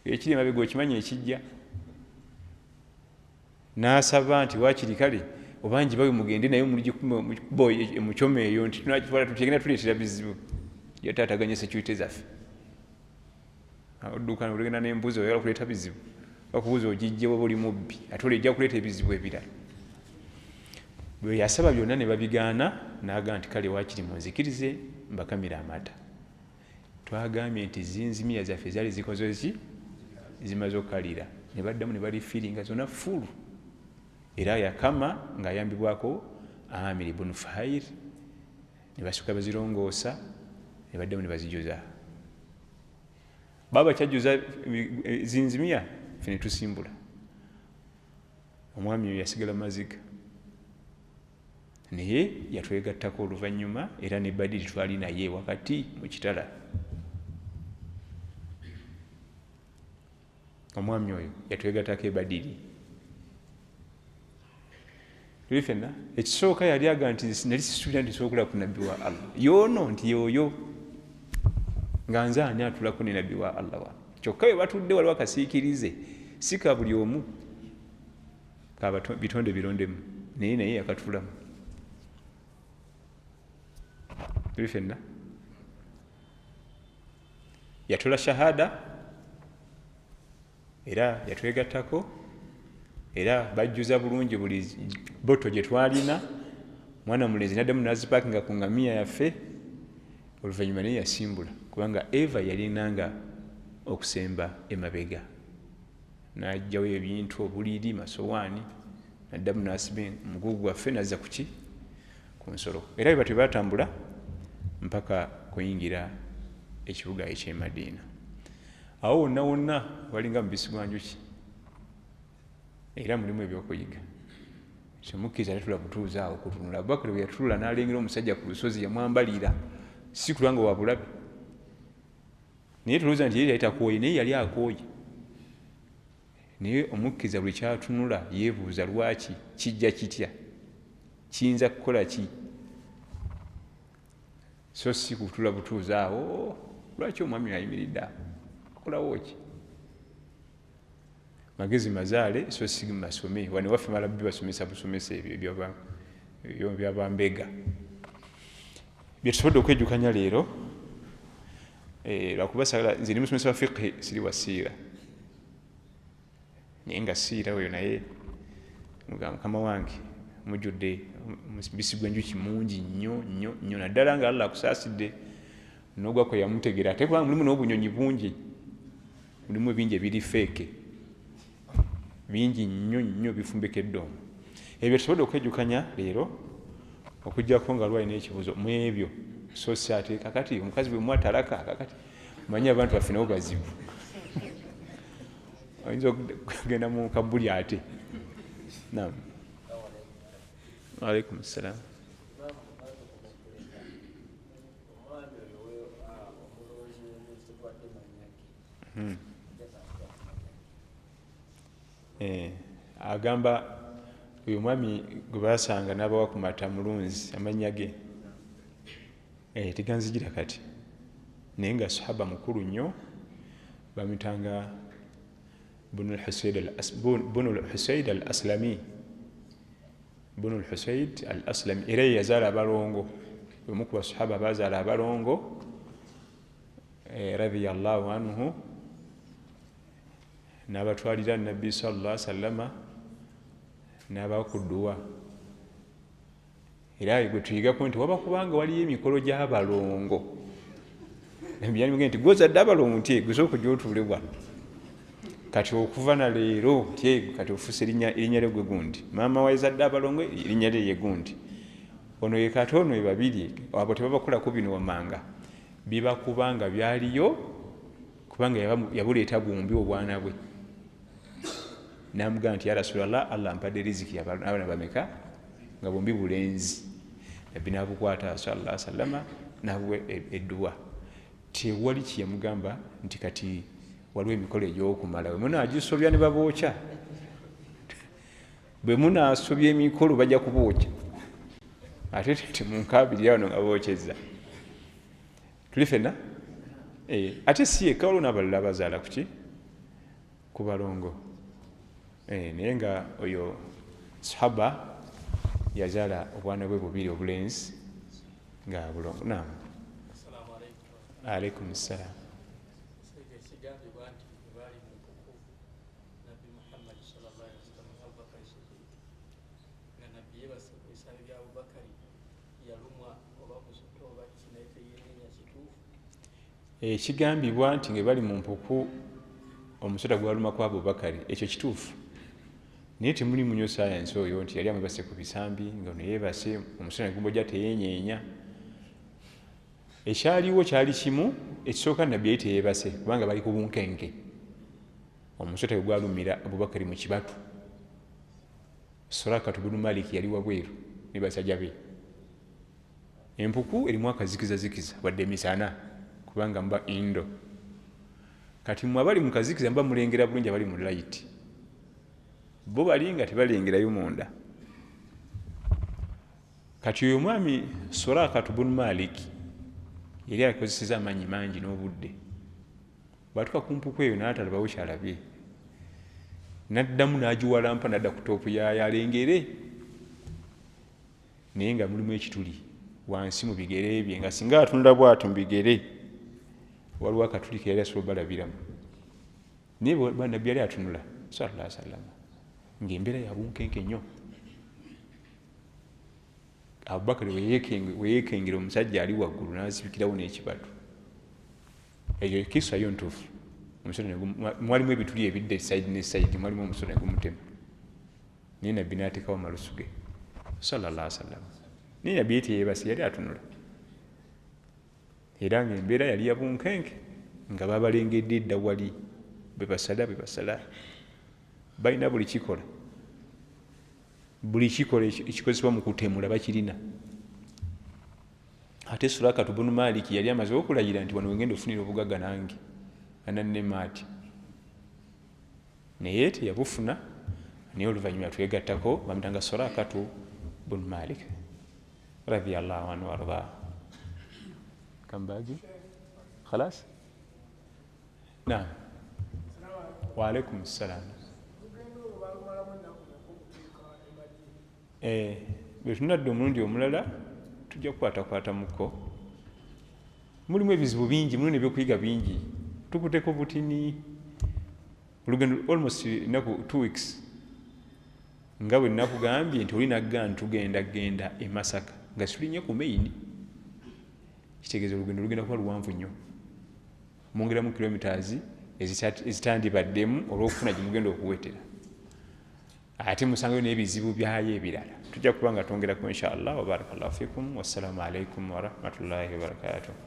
Ekiri emabega okimanyi ekijja. N'asaba nti wakiri kale oba njibawe mugende naye mukyomo eyo, nti tunakitwala tutyegenda tuleetera bizibu, yataataganya security zaffe. Odduka ogenda n'embuzi oyagala kuleeta bizibu, bakubuuza ogijje oba oli mubbi, ate olwo ejja kuleeta ebizibu ebirala. Bwe yasaba byonna ne babigaana, n'agamba nti kale waakiri munzikirize mbakamira amata. Twagambye nti zinzimiya zaffe zaali zikoze ki? Zimaze okukalira. Ne baddamu ne balifiiringa zonna full. Era yakama ng'ayambibwako Amir ibn Fuhair, ne basooka bazirongoosa ne baddamu ne bazijuza. Baba kyajjuza zinzimiya, ffe ne tusimbula. Omwami oyo yasigala maziga, naye yatwegattako oluvannyuma, era ne Badiri twali naye wakati mu kitala. Omwami oyo yatwegattako e Badiri. Tuli ffenna. Ekisooka yali agamba nti nali sisuubira nti nsobola okulaba ku nabbi wa Allah. Yoono nti yooyo. Nga nze ani atulako ne nabbi wa Allah wano. Kyokka bwe batudde waliwo akasiikirize, si ka buli omu, ka bitonde birondemu, naye naye yakatulamu. Tuli ffenna. Yatula shahada, era yatwegattako, era bajjuza bulungi buli boto gye twalina. Mwana mulenzi n'addamu n'azipaakinga ku ngamiya yaffe. Oluvannyuma naye yasimbula, kubanga Eva yalinanga okusemba emabega, n'aggyawo ebintu, obuliri, masowaani, n'addamu n'asiba omugugu gwaffe n'azza ku ki? Ku nsolo. Era bwe batyo batambula mpaka kuyingira ekibuga eky'e Madiina. Awo wonna wonna walinga mubisi gwa njuki, era mulimu ebyokuyiga. Temukkiriza tatula butuuze awo kutunula. Abubakari bwe yatulula n'alengera omusajja ku lusozi, yamwambalira, si kulwa nga wa bulabe. Naye tulowooza nti ye yali takooye, naye yali akooye. Naye omukkiriza buli kyatunula yeebuuza lwaki, kijja kitya, kiyinza kukola ki? So si kutula butuuze awo, lwaki omwami ayimiridde awo, akolawo ki? Magezi mazaale so si masome. Wano waffe mala bibasomesa busomesa ebyo byabambega. Bye tusobodde okwejjukanya leero, lwakuba sagala nze ndi musomesa wa fiqhi, siri wa siira. Naye nga siira oyo naye mukama wange mujjudde mubisi gw'enjuki mungi nnyo nnyo nnyo, naddala nga Allah akusaasidde n'ogwa kwe yamutegera. Ate kubanga mulimu n'obunyonyi bungi, mulimu ebingi ebiri feeke bingi nnyo nnyo bifumbekedde omwo. Ebyo tusobodde okwejjukanya leero, okuggyako nga lwalina ekibuuzo mu ebyo. So si ate kakati omukazi bwe muwa talaka, kakati manyi abantu baffe nabo bazibu, oyinza okugenda mu kabuli ate. Naam, alaikum salam. Agamba oyo omwami gwe basanga n'abawa ku mata mulunzi, amannya ge teganzijira kati, naye nga sahaba mukulu nnyo, bamuyitanga Bunu al-Husaid al-Aslami, Bunu al-Husaid al-Aslami. Era ye yazaala abalongo, omu ku basahaba bazaala abalongo, radiyallahu anhu, n'abatwalira Nabbi sallallahu alaihi wasallama n'abawa ku dduwa. Era gwe tuyigako nti waba kubanga waliyo emikolo gy'abalongo, Nabbi yalimugamba nti gw'ozadde abalongo, nti gwe sooka ojje otuule wano. Kati okuva na leero nti kati ofuuse erinnya lyo gwe gundi, maama wa yazadde abalongo erinnya lye ye gundi, ono ye kati ono ye babiri, abo tebabakolako bino wammanga, biba kubanga byaliyo, kubanga yabuleeta bwombi obwana bwe. N'amugamba nti ya Rasulallah, Allah ampadde riziki abaana bameka nga bombi bulenzi. Nabbi n'abukwata sallallahu alaihi wasallama n'abuwa edduwa. Tewali kye yamugamba nti kati waliwo emikolo egy'okumala, bwe munaagisobya ne babookya, bwe munaasobya emikolo bajja kubookya, ate temunkaabirira wano nga bookyezza. Tuli ffenna? Ate si yekka, waliwo n'abalala abazaala kuki ku balongo. Naye nga oyo sahaba yazaala obwana bwe bubiri obulenzi nga bulongo. Naam, alaikum salam. Ekigambibwa nti baali mu mpuku Nabbi Muhammad sallallahu alaihi wasallam, Abubakar Siddiq nga Nabbi yeebase ku bisambi bya Abubakari, yalumwa oba musota oba ki, naye teyenenya, kituufu? Ekigambibwa nti nga bali mu mpuku omusota gwalumaku Abubakari, ekyo kituufu, naye temulimu nnyo sayansi oyo nti yali amwebase ku bisambi nga ono yeebase omusota negumbojja, teyenyeenya. Ekyaliwo kyali kimu. Ekisooka, Nabbi yali teyebase kubanga bali ku bunkenke. Omusota bwe gwalumira Abubakari mu kibatu, Sorakatu bunu Maliki yali wabweru ne basajja be. Empuku erimu akazikizazikiza wadde emisana, kubanga muba indo. Kati mwe abali mu kazikiza muba mulengera bulungi, abali mu light bo bali nga tebalengerayo munda. Kati oyo omwami Sorakatu bunu Malik yali akozeseza amaanyi mangi n'obudde. Bwatuka ku mpuku eyo n'atalabawo kyalabye, naddamu n'agiwalampa, nadda ku top yaayo alengere, naye nga mulimu ekituli wansi mu bigere bye, nga singa atunula bwati mu bigere waliwo akatuli ke yali asobola balabiramu. Naye Nabbi yali atunula sallallahu alaihi wasallam ng'embeera ya bunkenke nnyo. Abubakari weyekengera omusajja ali waggulu n'azibikirawo n'ekibatu. Eyo kisa yo ntuufu. Mwalimu ebituli ebidda side ne side, mwalimu omusota negumutema, naye Nabbi n'ateekawo amalusu ge sallallahu alaihi wasallam. Naye Nabbi ye teyebase, yali atunula, era nga embeera yali ya bunkenke, nga babalengedde edda wali bwebasala bwebasala balina buli kikola, buli kikola ekikozesebwa mu kutemula bakirina. Ate Surakatu bunu Maliki yali amaze okulayira nti wano wengenda ofunira obugagga nange anannema ati, naye teyabufuna. Naye oluvanyuma twegattako, bamutanga Surakatu bunu Malik radiallahu anhu waardah. Kam bagi khalas. Naam, waalaikum ssalam. Bwe tunadda omulundi omulala tujja kukwatakwatamuko. Mulimu ebizibu bingi, mulimu nebyokuyiga bingi. Tukuteko butini olugendo almost naku 2 weeks, nga bwe nakugambye nti oli nagga ntugenda genda e Masaka nga situlinye ku main, kitegeeza olugendo lugenda kuba luwanvu nnyo, mwongeramu kilometers ezitandibaddemu olwokufuna gye mugenda okuwetera, ate musangayo n'ebizibu byayo ebirala. Tujja kuba nga twongerako insha Allah. Wabarakallahu fikum, wassalamu alaikum warahmatullahi wabarakatuh.